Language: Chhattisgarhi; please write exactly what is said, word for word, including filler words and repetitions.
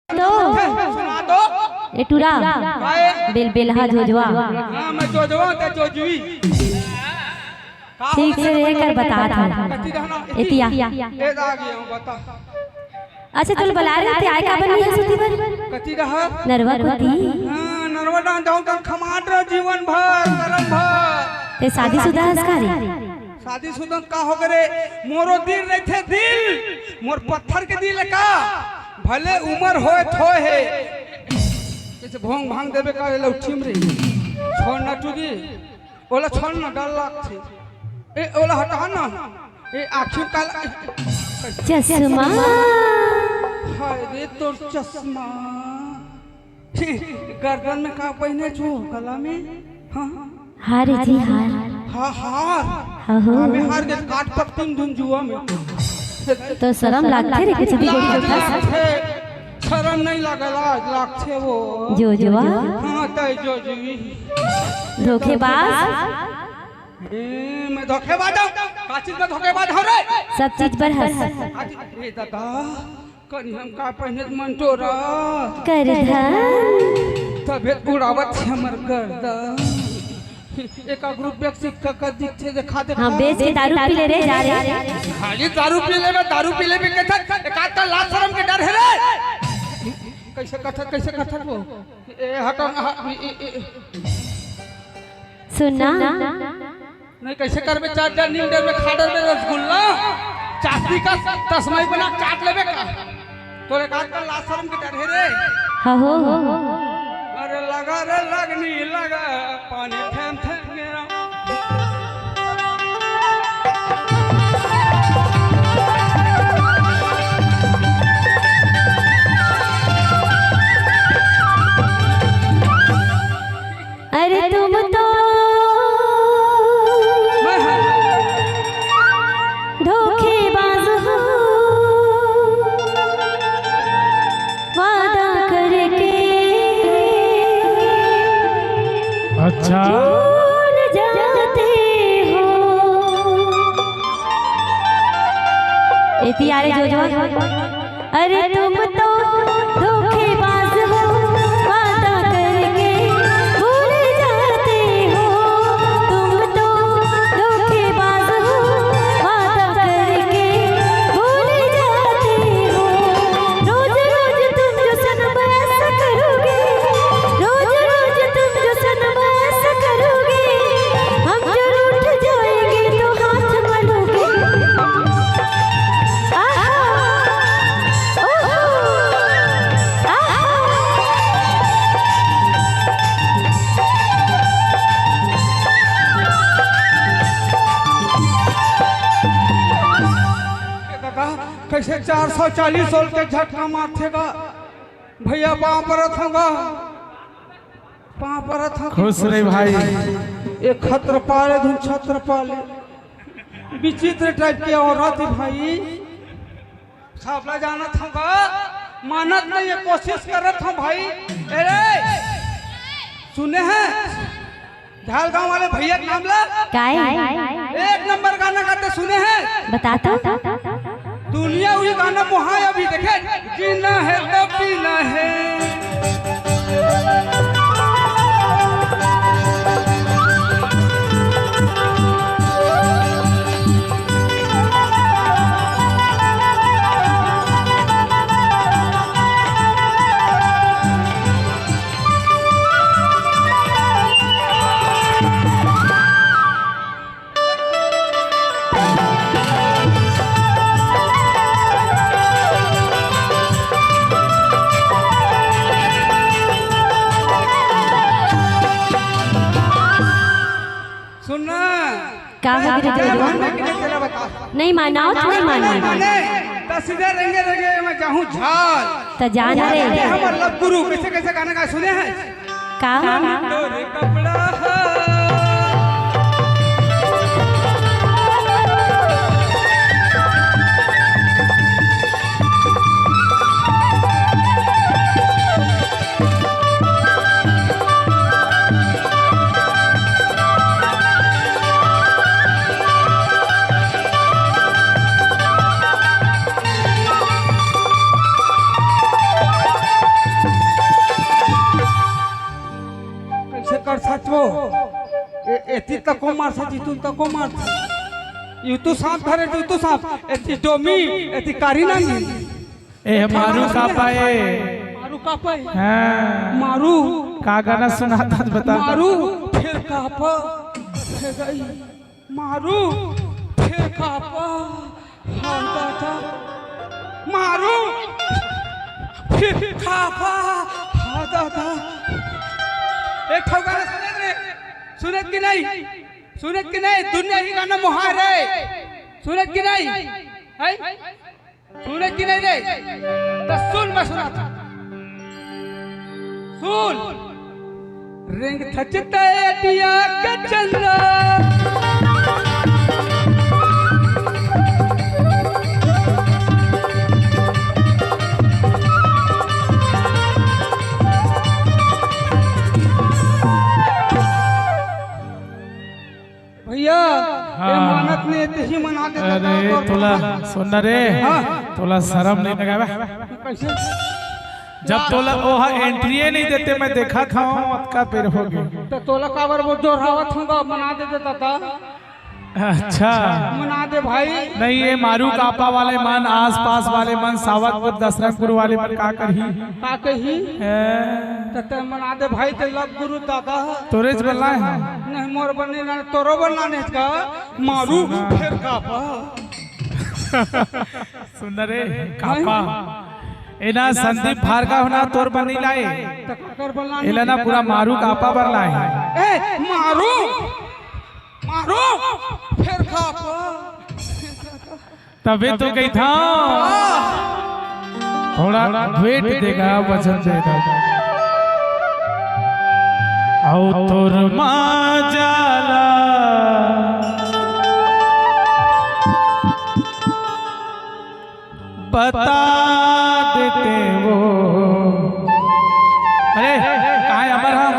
तो सुना तो। ए टूरा, काहे? बेलबेलहा जोजवा। हाँ, मैं जोजवा हूँ, ते जोजवी। का ठीक से रे कर बतात हूँ। कति रहना? एतिया। ए, आ गया हूँ, बता। अच्छा, तोला बला रहे थे, आए काबर नहीं हस ओती बर? कति रहत? नरवा कोती। हाँ, नरवा डांड जाऊँ त खमाट रह जीवन भर, करम भर। ते शादीशुदा हस का रे? शादीशुदा का हो गे रे? मोरो दिल रहिथे दिल, मोर पत्थर के दिल हे का? भले उमर होय थोय हे। कइसे भोंग भांग देबे का लौठी म रे? छोड़ ना टूरी, ओला छोड़ ना, डर लागथे। ए, ओला हटा ना। ए, आँखी काला। चश्मा। हाय रे तोर चश्मा। गर्दन में का पहिने छो, गला में? हाँ। हार जी, हार। हाँ, हार। हाँ हो। हमें हार के काट पत्तन धुन जुआ में। तो शरम लागथे रे, कुछ भी लाज बोलथस। लागथे। शरम नहीं लागे, लाज लागथे वो। जोजवा। हाँ, तय जोजवी। धोखेबाज। ए, मैं धोखेबाज हूँ? का चीज में धोखेबाज हूँ रे? सब चीज बर हस। आज, ए दादा, कनी हम का पहिने मन टोरा। करधन। तबे उड़ावत हे हमर गर्दन। एका ग्रुप बैग सिक्का का दिखथे, देखा, देखा। हाँ, बेच के दारू पी ले रे, जा रे। खाली दारू पी लेबे, दारू पी लेबे के था, एक आध का लाज शरम के डर हे रे। कइसे कथत, कइसे कथत वो? ए, हटो, ह-, ए, ए, ए। सुन ना। नहीं, कइसे करबे? चार चार नींद में खा डरबे रसगुल्ला, चाशनी का तस्मई बना चाट लेबे का? तोरे का कर लाज शरम के डर हे रे? हाँ हो। अरे लगा रे लगनी लगा, पानी फेन फेन गेरा। अरे तुम तो धोखेबाज हो, वादा करके अच्छा। भूल जाते हो। एती आ रे जोजवा। अरे तुम तो धोखेबाज हो, वादा करके भूल जाते हो। तुम तो धोखेबाज हो, वादा करके भूल जाते हो। रोज रोज तुम जो सनम ऐसा करोगे, रोज रोज तुम जो सनम ऐसा करोगे, हम जो रूठ जाएंगे तो हाथ मलोगे। आहा, ओहो, आहा। दादा, कइसे चार सौ चालीस वोल्ट के झटका मारथे गा? भैया, पाँव परत हँव गा, पाँव परत हँव। खुश रहे भाई। एक खत्र पाले, धुन छत्र पाले। विचित्र टाइप के औरत हे भाई। सबला जानत हँव गा, मानत नहीं हे, कोशिश करत हँव भाई। अरे, सुने हस? झालगांव वाले भैया के नाम ला। काय? एक नंबर गाना गाथे, सुने हस? बता तो। दुनिया उही गाना मोहाय अभी देखे, जीना है तो पीना है। सुन ना। का हो गे रे जोजवा? मानना कि नहीं, तेला बता। नहीं मानव, तो नहीं मानव। माने, त सीधे रेंगे रेंगे मैं जाहूँ झाल। त जा ना रे। हमर लव गुरु कइसे कइसे गाना गाय सुने हस? का? तोरे कपड़ा ह। एती तको मारथस, एती तको मारथस। यूं तो सांप धरे, यूं तो सांप। एती डोमी, एती कारी नांगी। ए, मारू कापा ए। मारू कापा ए। हाँ। मारू। का गाना सुनाथस बता। मारू, फेर कापा, फेर गई। मारू, फेर कापा, हाँ दादा। मारू, फेर कापा, हाँ दादा। एक ठो गाना सुनत रे, सुनत कि नहीं? सुनत कि नहीं? दुनिया ही गाना मोहाय रे। सुनत कि नहीं? हैं? सुने कि नहीं रे? त सुन, मैं सुनाथंव। सुन। रेंगथस चटैया के चंदा। भैया, हाँ। ये मानत नहीं, ते ही मना देता अरे, था, तोला सुन ना रे, हाँ। तोला शरम नहीं लगावे? कैसे? जब तोला ओहा एंट्री नहीं देते, मैं देखत हंव, अतका बेर हो गे। तो तोला काबर वो जोरावत हंव, मना दे देता था। अच्छा। मना दे भाई। नहीं, ये मारू कापा वाले मन, आसपास वाले मन, सावतपुर, दशरथपुर वाले मन का करही? का कही? ए। त ते मना दे भाई, ते लब गुरु दादा। तोरेच बल्ला हे। नहीं, मोर बल्ला नहीं, तोरो बल्ला नहीं का। मारू फेर कापा। सुन रे, कापा। एला संदीप भार्गव ना तोर बर नइ लाए। त काकर बल्ला एला ना पूरा मारू कापा बर लाए। ए, मारू, मारू, फेर कापा। तभे तो कहिथंव। थोड़ा वेट देगा, वजन देगा। अउ तोर माजा ला बता देते वो। अरे, कहाँ है अमर? हाँ।